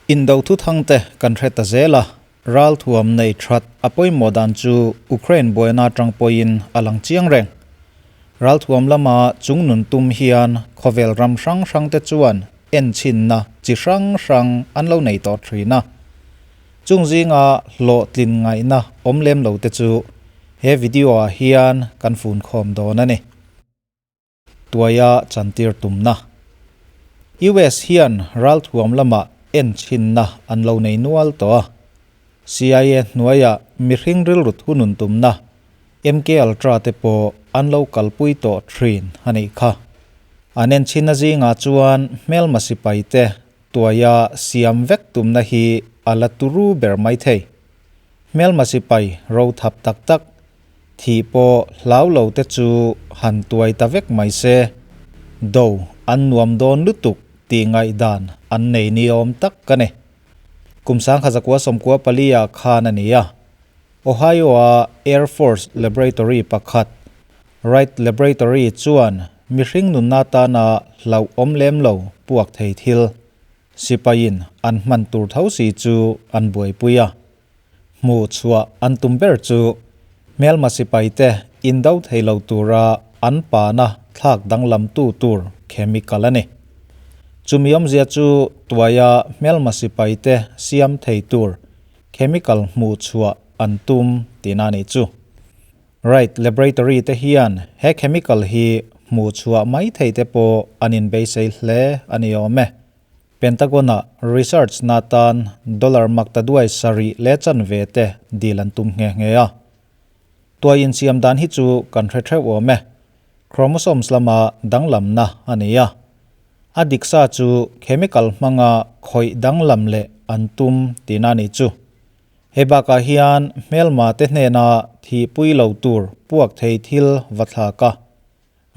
Indo thuthang te kan hre ta zel a, ralthuam nei that a pawimawh dan chu Ukraine buaina atang pawhin a lang chiang reng. Ralthuam lama chungnun tum hian khawvel ram hrang hrang te chuan enchhinna chi hrang hrang an lo nei tawh thin a. Chung zinga hlawhtlin ngaihna awm lem lo te chu he video ah hian kan funkhawm dawn a ni. Tuaia chantir tumna. US hian ralthuam lamah enchhinna an lo nei nual tawh a. CIA hnuaia mihring rilru thunun tumna MK Ultra te pawh an lo kalpui tawh thin a nih kha. An enchhinna zingah chuan hmelma sipai te tuaia siam vek tumna hi a la turu ber maithei. Hmelma sipai ro thap tak tak Thih pawh hlau lo te chu han tuai ta vek mai se, do an nuam dawn lutuk tih ngaihdan an nei ni awm tak ka ni. Kum 1994 ah khan a ni a, Ohio-a Air Force Laboratory pakhat, Wright Laboratory chuan mihring nunna atana hlauhawm lem lo puak thei thil, sipaiin an hman tur tho si chu an buaipui a. Hmuh chhuah an tum ber chu hmelma sipaite indo thei lo tura an pana thlak danglamtu tur chemical a ni. Chumi awmzia chu tuaia hmelma sipaite siam thei tur chemical hmuh chhuah an tum tihna a nih chu. Wright Laboratory te hian he chemical hi hmuh chhuah mai thei te pawh an inbeisei hle a ni awm e. Pentagon-a research na tan dollar maktaduai sarih leh chanve te dil an tum nghe nghe a. Tuai insiam dan hi chu kan hre theuh awm e. Chromosomes lama danglamna a ni a. A diksa chu chemical hmanga khawih danglam leh an tum tihna a nih chu. Hei bakah hian hmelma te hnena thihpui lo tur puak thei thil va thlak a.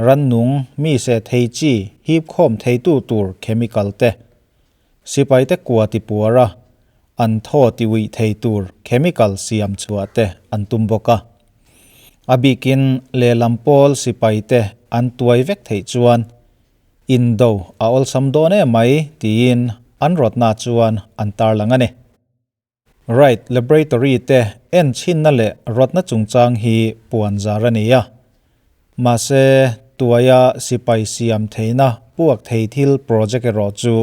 Rannung mi seh thei chi hip khawm theitu tur chemical te, sipaite kua ti puar a, an thaw ti uih thei tur chemical siam chhuah te an tum bawk a. A bikin lehlam pawl sipaite an tuai vek theih chuan indo a awlsam dawn emai tiin an rawtna chuan an tarlang a ni. Wright Laboratory te enchhinna leh rawtna chungchang hi puan zar a ni a. Mahse, tuaia sipai siam theihna puak thei thil project erawh chu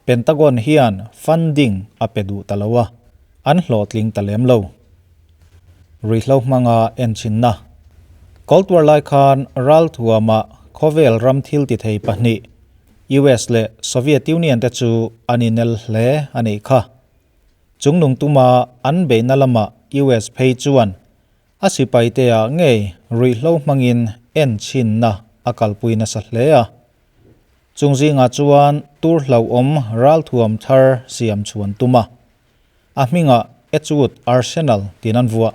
Pentagon hian funding a pe duh ta lo a, an hlawhtling ta lem lo. Ruihhlo hmanga enchhinna. Cold War lai khan ralthuama khawvel ram thil ti thei pahnih, US leh Soviet Union te chu an inel hle a nih kha. Chungnung tuma an beihna lamah US phei chuan a sipaite-ah ngei ruihhlo hmangin enchhinna a kalpui nasa hle a. Chung zingah chuan tur hlauhawm ralthuam thar siam chhuan tum a, a hmingah Edgewood Arsenal tiin an vuah.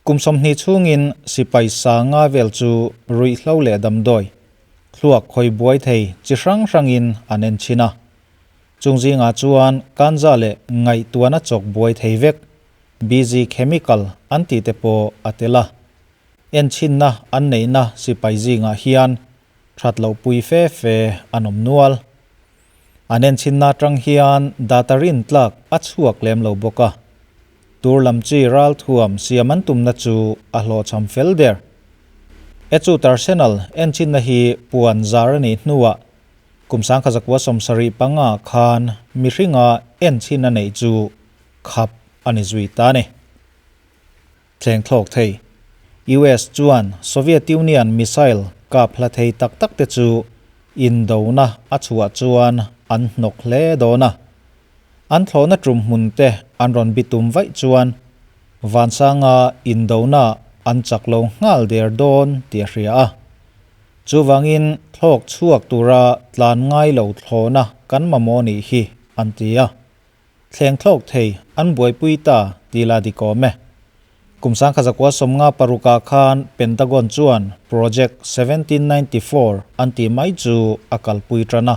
Kum 20 chhungin sipai sanga vel chu ruihhlo leh damdawi, thluak khawi buai thei chi hrang hrangin an enchhin a. Chung zingah chuan kanza leh ngaihtuahna chawk buai thei vek, busy chemical an tih te pawh a tel a. Enchhinna an neihna sipai zingah hian that loh pui fe fe an awm nual. An enchhinna atang hian data rin tlak a chhuak lem lo bawk a. Tur lam chi ralthuam siam an tumna chu a hlawhchham fel der. Echu Arsenal enchhinna hi puan zar a nih hnuah Kum 1975 khan mihringa enchhin a neih chu khap a ni zui ta a ni. Thleng thlawk thei. US chuan Soviet Union missile kap hla thei tak tak te chu indona a chhuah chuan an hnawk hle dawn a. An thlawhna tum hmun te an rawn bitum vaih chuan vansanga indona an chak lo nghal der dawn tih a hria a. Chuvangin thlawk chhuak tura tlan ngai lo thlawhna kan mamawh nih hi an ti a. Thleng thlawk thei an buaipui ta ti la dik awm e. Kum 1956 khan Pentagon chuan Project 1794 an tih mai chu a kalpui tan a.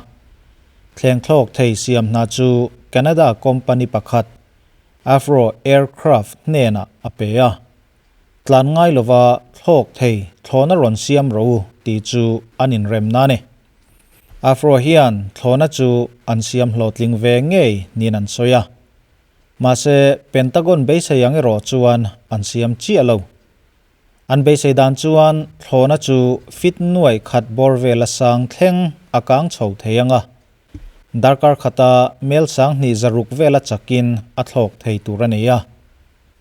Thleng thlawk thei siam hna chu Canada company pakhat Avro Aircraft hnenah a pe a. Tlan ngai lova thlawk thei thlawhna rawn siam ro u tih chu an inremna a ni. Afro hian thlawhna chu an siam hlawhtling ve ngei niin an sawi a. Mahse, Pentagon beisei ang erawh chuan an siam chiah lo. An beisei dan chuan thlawhna chu fit nuai khat bawr vela sang thleng a kang chho thei ang a. Darkar khata mel 2000 zaruk vela chakin a thlawk thei tur a ni a.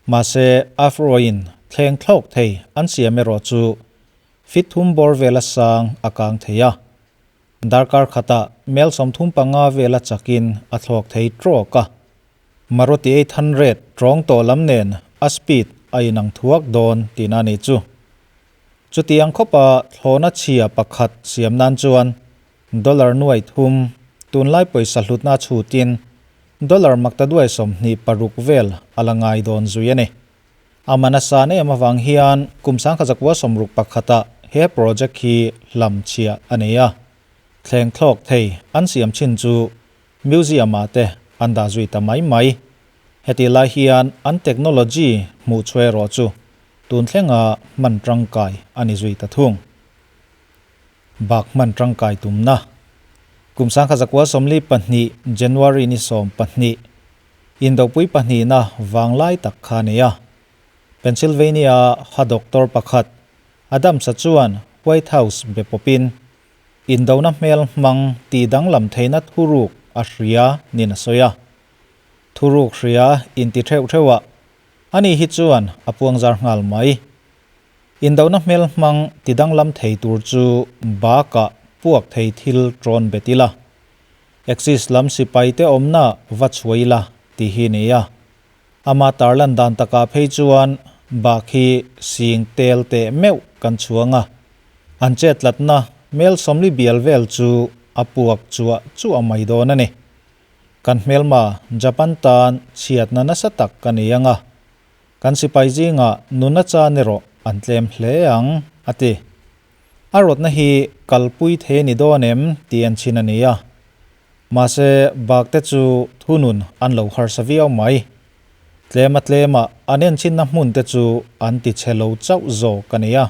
Mahse, Avro-in thleng thlawk thei an siam erawh chu fit thum bawr vela sang a kang thei a. Darkar khata mel 35 vela chakin a thlawk thei trawk a. Maruti 800 tawng tawh lam nen a speed a inang thuak dawn tihna a nih chu. Chutiang khawpa thlawhna chhia pakhat siam nan chuan Dollar nuai thum, tunlai pawisa hlutna chhutin dollar maktaduai 26 vel a la ngai dawn zui a ni. A man a san em avang hian kum 1961 ah he project hi hlam chhiah a nei a. Thleng thlawk thei an siam chin chu museum ah te an dah zui ta mai mai. Heti lai hian an technology hmuh chhuah erawh chu tun thlenga hman tangkai a ni zui ta thung. Bak hman tangkai tumna. Kum 1942 January ni 12, Indopui pahnihna vanglai tak kha a nei a. Pennsylvania ha doctor pakhat Adams-a chuan White House be pawpin Indona hmel hmang tih danglam theihna thuruk a hria niin a sawi a. Thuruk hria inti theuh theuhah ani hi chuan a puangzar nghal mai. Indona hmel hmang ti danglam thei tur chu bakah puak thei thil tawn bet ila. Axis lam sipai te awmna va chhuah ila tih hi ni a. Ama tarlan dan takah phei chuan bak hi sing tel teh meuh kan chhuang a. An chetlatna hmel 40 bial vel chu a puak chuah chuah mai dawn a ni. Kan hmelma Japan tan chhiatna nasa tak ka nei ang a. Kan sipai zingah nuna chan erawh an tlem hle ang, a ti. A rawtna hi kalpui thei a ni dawn em tih en chhin a ni a. Mahse, bakte chu thunun an lo harsa viau mai. Tlema tlema an enchinna hmunte chu an ti chhe lo chauh zawk a ni a.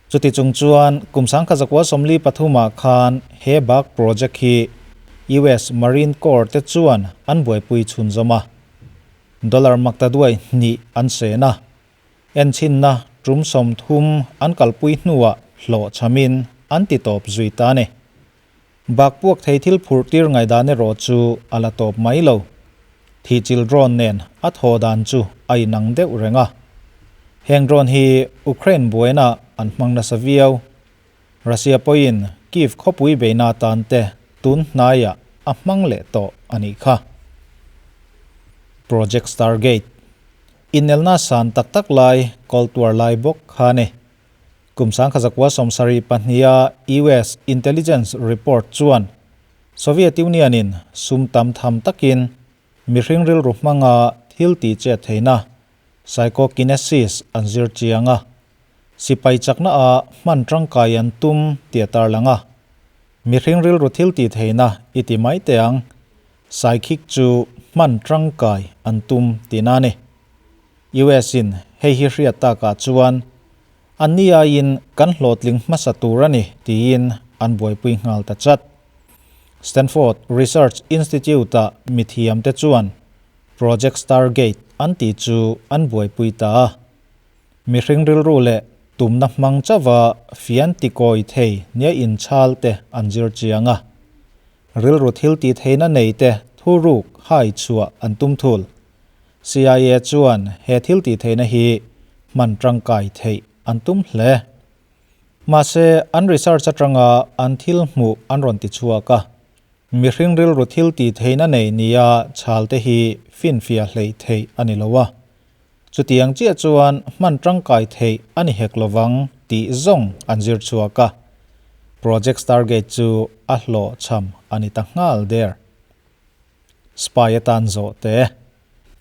Chuti chung chuan kum 1943 ah khan he bak project hi US Marine Corps te chuan an buaipui chhunzawm a. Dollar maktaduai hnih an sen a, enchinna tum 30 an kalpui hnuah hlawhchhamin an ti tawp zui ta a ni. Bak puak thei thil phurh tir ngaihdan erawh chu a la tawp mai lo. Thihchilh drone nen a thaw dan chu a inang deuh reng a. Heng drone hi Ukraine buaina an hmang nasa viau. Russia pawhin Kyiv khawpui beihna atan te tun hnaiah a hmang leh tawh a nih kha. Project Stargate Inelna san tak tak lai Cold War lai bawk kha a ni. Kum 1972 a US Intelligence report chuan Soviet Union in sum tam tham takin mihring rilru hmanga thil tih chet theihna psychokinesis an zir chiang a. Sipai chakna a hman tangkai an tum tih a tarlang a. Mihring rilru thil tih theihna i ti mai teh ang, psychic chu hman tangkai an tum tihna a ni. US in hei hi hriat takah chuan anni aiin kan hlawhtling hmasa tur a ni tiin an buaipui nghal ta chat. Stanford Research Institute-a mithiamte chuan Project Stargate an tih chu an buaipui ta a. Mihring rilru leh tumna hmang chauha fian tikawi thei nia inchhal te an zir chiang a. Rilru thil tih theihna nei te thuruk hai chhuah an tum thul. CIA chuan he thil tih theihna hi hman tangkai theih an tum hle. Mahse, an research atanga an thil hmuh an rawn ti chhuak a. Mihring rilru thil tih theihna nei nia chhal te hi finfiah hleih theih a ni lo a. Chutiang chiah chuan hman tangkai theih a ni hek lovang tih zawng an zir chhuak a. Project Stargate chu a hlawhchham a ni ta nghal der. Spy atan zawh te.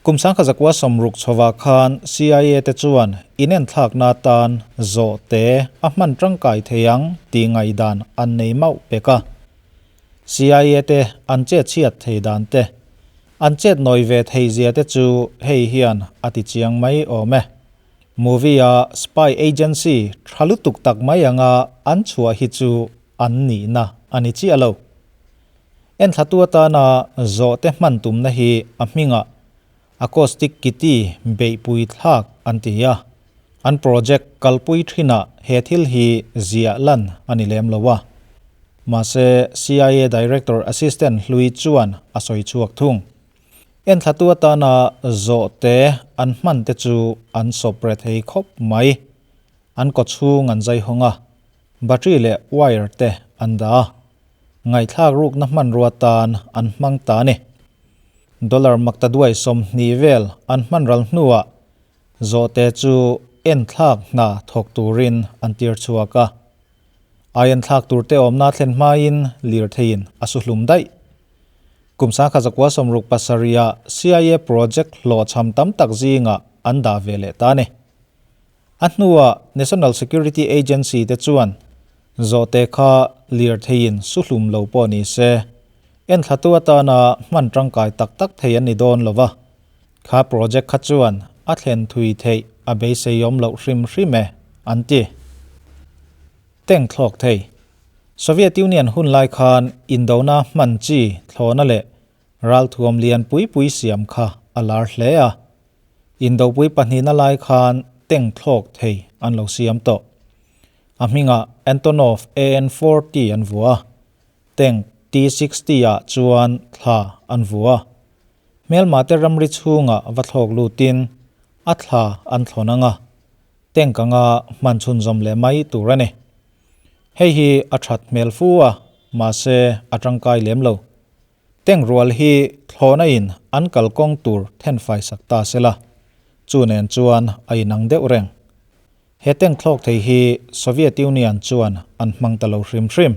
Kum 1960 chhovah khan CIA te chuan inenthlakna atan zawh te a hman tangkai thei ang tih ngaihdan an nei mauh pek a. CIA te an chet chhiat thei dan te, An chet nawi ve thei zia te chu hei hian a ti chiang mai awm e. Movie a spy agency tha lutuk tak mai anga an chhuah hi chu an nihna a ni chiah lo. Enthlatu atana zawhte hman tumna hi a hmingah Acoustic Kitty beihpui thlak an ti a, an project kalpui thinah he thil hi ziah lan a ni lem lo a. Mahse, CIA Director Assistant hlui chuan a sawi chhuak thung. Enthlatu atana zawhte an hman te chu an sawp re thei khawp mai. An kawchhung an zai hawng a, battery leh wire te an dah a. Ngaihthlak rukna hmanrua tan an hmang ta a ni. Dollar maktaduai 20 vel an hman ral hnuah zawhte chu enthlak hna thawk turin an tir chhuak a. Ai enthlak turte awmna thlen hmain lirtheiin a su hlum daih. Kum 1967 ah CIA project hlawhchham tam tak zingah an dah ve leh ta a ni. A hnuah National Security Agency te chuan zawhte kha lirtheiin su hlum lo pawh ni se, enthlatu atana hman tangkai tak tak thei an ni dawn lo va. Kha project kha chuan a thlen thui theih a beisei awm loh hrim hrim e, an ti. Tank thlawk thei. Soviet Union hun lai khan indona hman chi thlawhna leh ralthuam lian pui pui siam kha a lar hle a. Indopui pahnihna lai khan tank thlawk thei an lo siam tawh. A hmingah Antonov AN-40 an vua a, tank T-60 ah chuan thla an vua a. Hmelmate ramri chhungah va thlawk lutin a thla an thlawn ang a, tank anga hman chhunzawm leh mai tur a ni. Hei hi a that hmel fu a, mahse a tangkai lem lo. Tank rual hi thlawhna in an kalkawng tur thenfai sak ta sela, chu nen chuan a inang deuh reng. He tank thlawk thei hi Soviet Union chuan an hmang ta lo hrim hrim.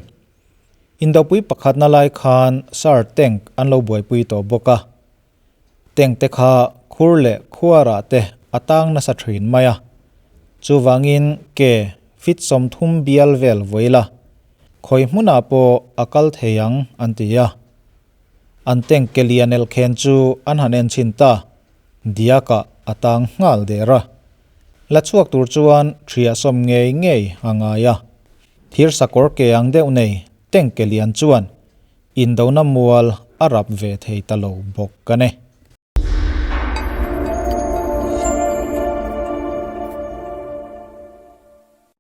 Indopui pakhatna lai khan Tsar tank an lo buaipui tawh bawk a. Tank te kha khur leh khuarah te a tang nasa thin mai a. Chuvangin ke fit 30 bial vel vawi la, khawi hmunah pawh a kal thei ang an ti a. An tank ke lian elkhen chu an han en chhin ta, diakah a tang nghal der a. La chhuak tur chuan thiah sawm ngei ngei a ngai a. Thir sakawr ke ang deuh nei tank ke lian chuan indona mual a rap ve thei ta lo bawk a ni.